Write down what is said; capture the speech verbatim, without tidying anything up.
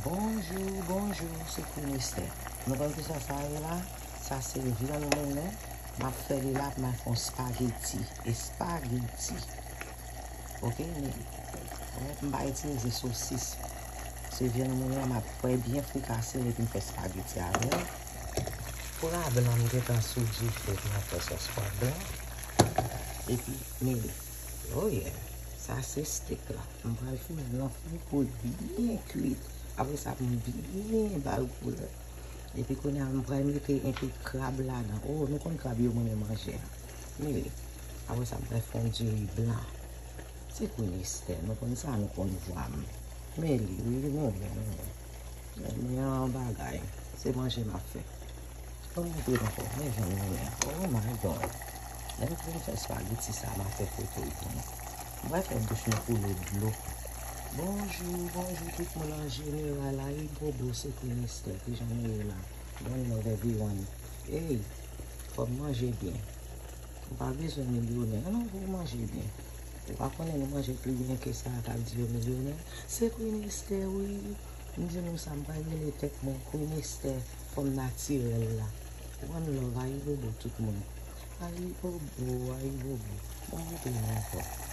Bonjou, bonjou, se Queen Esther. Nou konn kisa sa ye la? Sa se vyann moulen. M ap fè li la pou m al fè yon spageti. Espageti. Ok, men wè, m pa itilize sosis. Se vyann moulen, m ap fè byen frikase l epi m fè spageti avè l. Pou la blan, m gentan sou dife pou m ap fè sòs pwa blan. Epi, men, oh yeah, sa se stek la. M pral fouye l nan fou pou l byen kwit. Apre sa, pou m byen ba l koulè. Epi kounye a, m pral mete enpe krab ladan. Oh, nou konn krab yo renmen manje a. Men, apre sa, m pral fè yon diri blan. Se Queen Esther, nou konn sa, nou konn vwa m. Men li, wi, nou, men, nou, men. Men, men yon bagay, se manje m ap fè. Ban m montre nou ankò, men jan nou renmen. Oh my God. Lè m fin fè spageti sa, m a fè foto l pou nou. M pral fè bouch nou koule dlo. Bonjou, bonjou tout moun an jeneral. Ayibobo, se Queen Esther, kijan nou ye la? One love everyone. Ey, fò m manje byen. Ou pa bezwen milyonè, non, pou w manje byen. Ou pa konnen nou manje pli byen ke sa k ap di yo milyonè. Se Queen Esther, wi. M di nou sa, m pral rele tèt mwen Queen Esther, fanm natirèl la. One love, ayibobo tout moun. Ayibobo, ayibobo. Bon, montre nou ankò.